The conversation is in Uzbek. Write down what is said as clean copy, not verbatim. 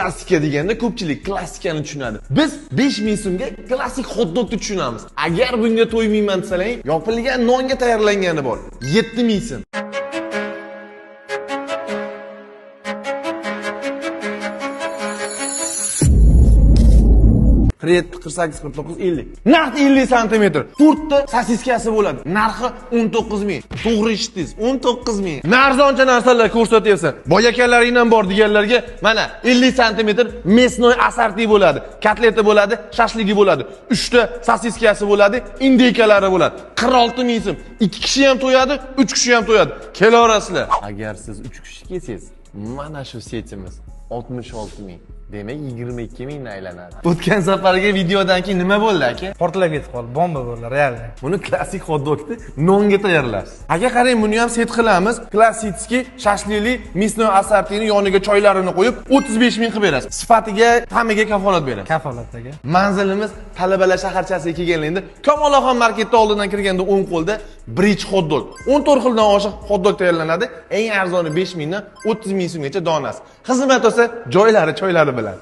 Klassika deganda ko'pchilik klassikani tushunadi. Biz 5000 so'mga klassik hot-dogni tushunamiz. Agar bunga to'ymayman desalaring, yopilgan nonga tayyorlangani bor. 7000 so'm. Qirq 48, 49, 50. Naqd 50 santimetr. 4 ta sosiskasi bo'ladi. Narxi 19 ming. To'g'ri eshitdingiz. 19 ming. Arzoncha narsalar ko'rsatyapsan. Boy akalaring ham bor deganlarga mana 50 santimetr мясной assorti bo'ladi. Kotleti bo'ladi, shashligi bo'ladi. 3 ta sosiskasi bo'ladi, индейка lari bo'ladi. 46 ming so'm. 2 kishi ham to'yadi, 3 kishi ham to'yadi. Kelaverasizlar. Agar siz 3 kishi kelsangiz, mana shu сеть imiz 66 ming. Demak 22 mingdan aylanadi. O'tgan safargi videodan keyin nima bo'ldi aka? Portlab ketib qoldi, bomba bo'ldi, real. Buni klassik hot-dogni nonga tayyorlaysiz. Aka qarang, buni ham set qilamiz. Klassik shashlikli мясной assortini yoniga choylarini qo'yib 35 ming qilib berasiz. Sifatiga, ta'miga kafolat berasiz. Kafolat aka. Manzilimiz Talabalar shaharchasiga kelganingda Kamolaxon marketda oldidan kirganda o'ng qo'lda Bridge hot dog. 14 xildan oshiq hot dog tayyorlanadi. Eng arzoni 5 mingdan 30 ming so'mgacha donasi. Xizmat bo'lsa joylari choylari bilan.